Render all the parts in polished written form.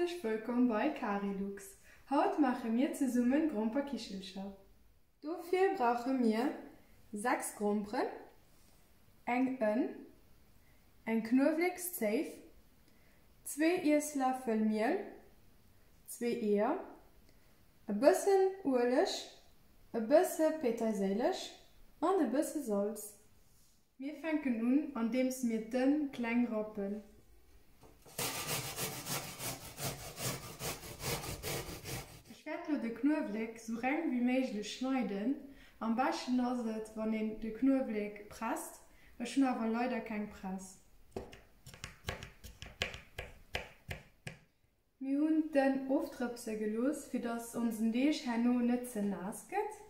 Häerzlech wëllkomm bei Carilux! Haut maache mir zesummen Gromperkichelcher. Dofir brauche mir 6 Gromperen, eng Ënn, eng Knuewlekszéif, zwee Iessläffel Miel, zwee Eeër, e bëssen Ueleg, e bësse Peterséileg an e bësse Salz. Mir fänken un andeems mir d'Ënn kleng rappen. Ech wäert lo de Knuewelek sou reng wéi méiglech schneiden. Am beschten ass et wann een de Knuewelek presst, ech hunn awer leider keng Press. Mir hunn d'Ënn ofdrëpse gelooss, fir dass onsen Deeg herno net ze naass gëtt.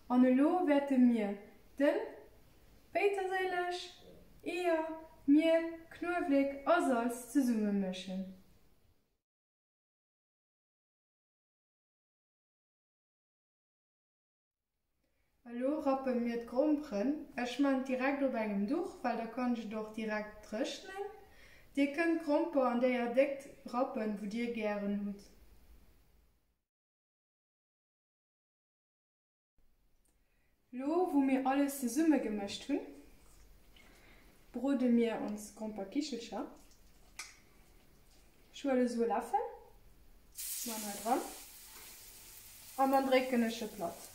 An elo wäerte mir d'Ënn, Péiterséileg, Eeër, Miel, Knuewléck a Salz zesumme mëschen. Elo rappe mir d'Gromperen. Ech man et direkt op engem Duch, well da kann ech et och direkt dréchnen. Dir kënnt d'Gromper an déier Déckt rappen, wou dir gären hutt. Lo wou mir alles zesumme gemëscht hunn, brode mir ons Gromperkichelcher. Ech huele sou e Läffel, man hei dran an dann drécken ech e platt.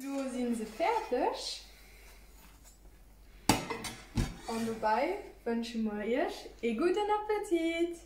Lo sinn se fäerdeg an dobäi wënsche mer iech ee gudden Appetit!